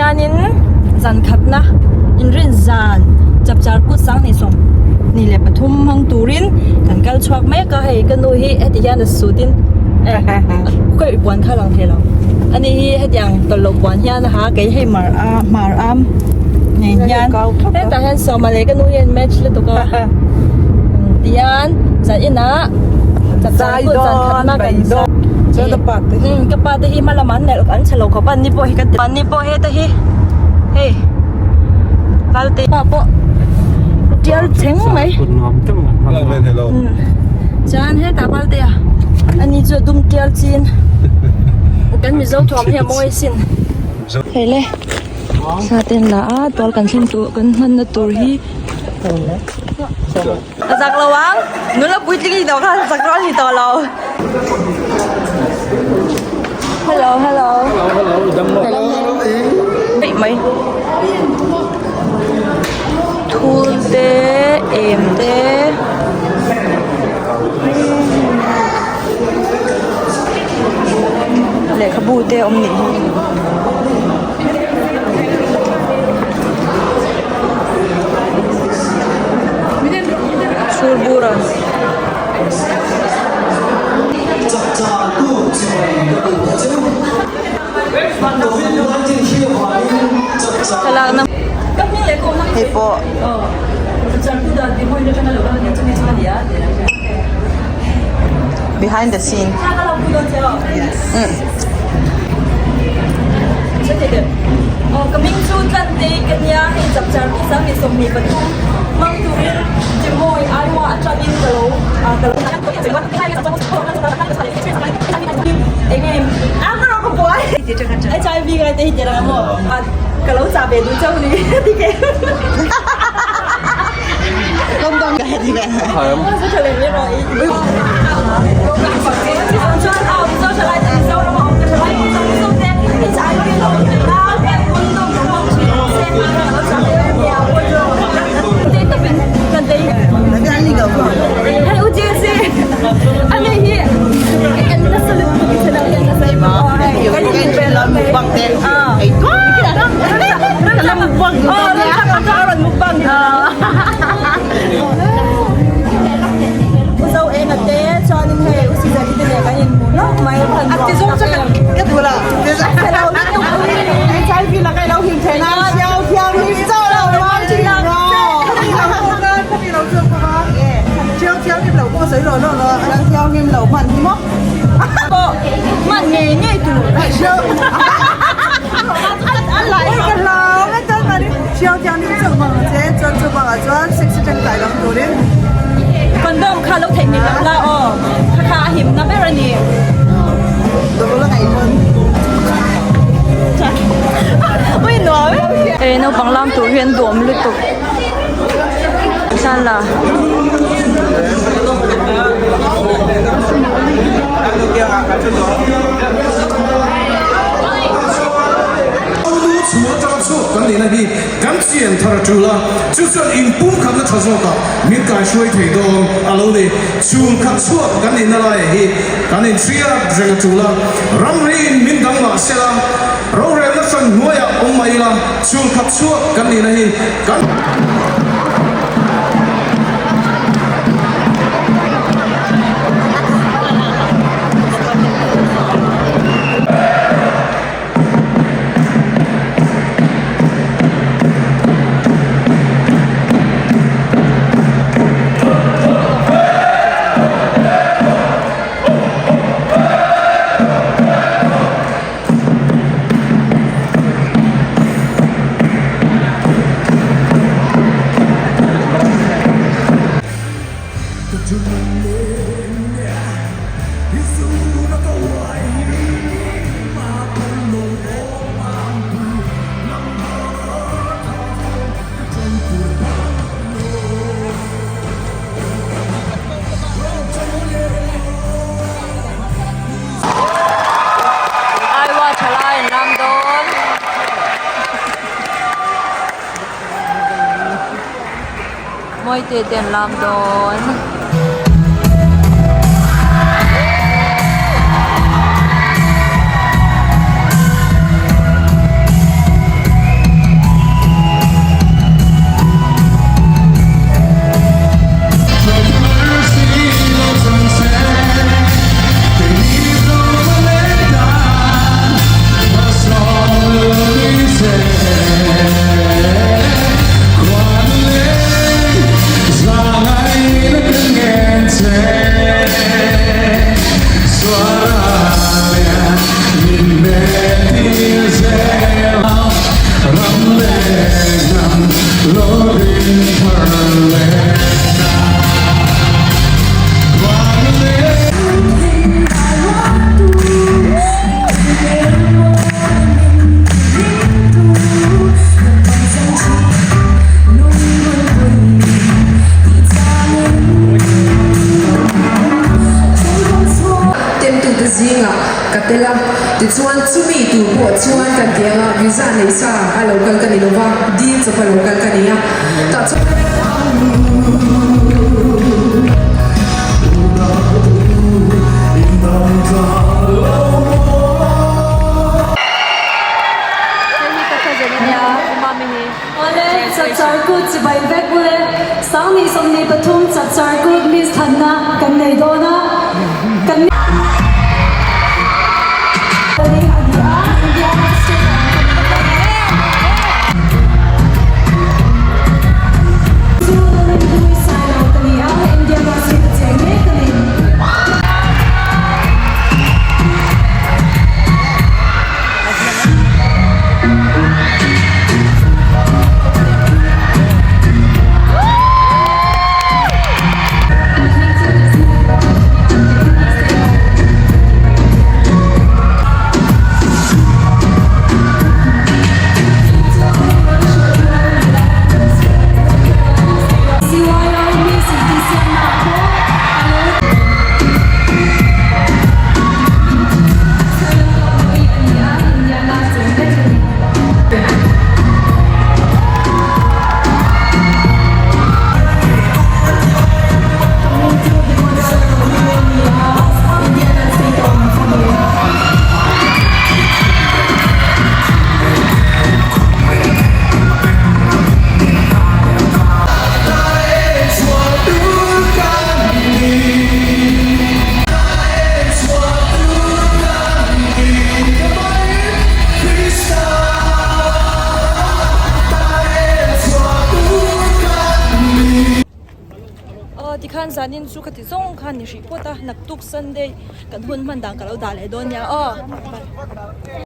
hianin zan khatna inrin zan chapchar kut sanghnih sawm hnih leh pathum hmang turin kan kal chhuak mek a hei ka nu hi heti hian a suit in eh ka i puan kha a lang thei lo ani hi hetiang tawlh loh puan hian a ha kei hei mar a hmar am nen hian hetah hian sawma leh ka nu hian match lutuk a tihian zan inah chapchar kut zan khatna kan Ka pa te hi hma lamah an nelh an chhe lo khawp a ni pawh hi ka ti ni pawh heta hi hei valte pa pawh tial cheng mai chuan hetah valte a ani chu a dum tial chin kan mizo thuam hi a mawi sin hei le thla te an la a tual kan thleng tur kan hmanna tur hi. Ka zak lo ang, nula puitling i tawh kha zak rual ni tawh lo. Hello hello. Hello hello dam maw. Hello hello e. Mai. Thul te em te. Lehkhabu te awm nih hi. Chhurbura. Thlalakna Hei pawh behind the scene. Ka hming chu Tlantei ka nia, hei chapchar pu Sanghnih 23 hmang turin Chimawii Iowa atangin ka lo ka lo enge ka buai HIV ngai te hi ti rang maw ka lo chah ve duh chauh ni ti ke Condom kha lo theih ngei lo la aw kha kha a himna ber a ni. Ui nuam e. Ei naupang lam tur hi an duam lutuk. Sala. Chhung atanga chhuak kan nihna hi kan chian thar a tul a, chu chuan inpumkhatna tha zawkah min kaihruai thei dawn a lo ni. Chhungkhat chhuak kan nihna laiah hi kan inhriat reng a tul a, ramriin min dang mah sela, rorelna hran hnuaiah awm mah ila, chhungkhat chhuak kan nihna hi kan. Aiwa thalai an lam dawn. Mawite te an lam dawn. Tichuan chumi tur pawh chuan kan ti anga visa nei sa a lo kal ka ni lova, dil chawp a lo kal ka ni a. Tah chuan. Awle, Chapchar Kut chibai vek ule, Sangni 23 Chapchar Kut Miss Thanna kan nei dawn a, kan Tikhan zanin chu ka ti zawng khan ni hrih phawt a, naktuk Sunday kan hun hman dan ka lo dah leh dawn nia aw.